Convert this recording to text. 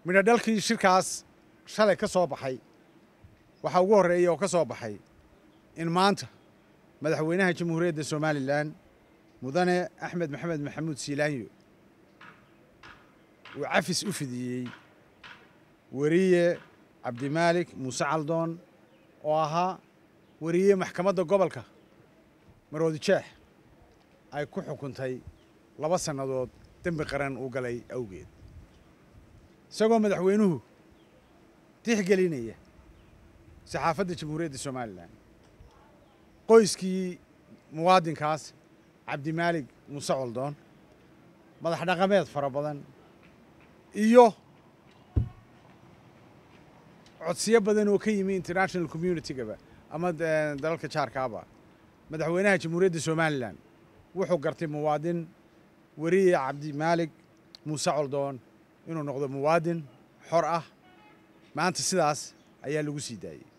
Midho dhalkii shirkaas shalay ka soo baxay waxaa ugu horreeya oo ka soo baxay in maanta madaxweynaha Jamhuuriyadda Somalilan, Mudane Axmed Maxamed Maxamuud Siilaanyo, uu cafis u fidiyey weriye Cabdimaalik Muuse Caldoon oo ahaa weriye maxkamadda gobolka Maroodi Jeex ay ku xukuntay 2 sannadood dembi qaran uu galay awgeed. Isagoo madaxweynuhu tixgelinaya saxaafadda Jamhuuriyadda Somalilan, qoyskii muwaadinkaas Cabdimaalik Muuse Coldoon, madax dhaqameed fara badan iyo codsiyo badan oo ka yimi international community-gaba ama dalalka jaarkaaba, madaxweynaha Jamhuuriyadda Somalilan wuxuu gartay muwaadin weriye Cabdimaalik Muuse Coldoon inuu noqdo muwaadin xor ah. Maanta sidaas ayaa lagu sii daayey.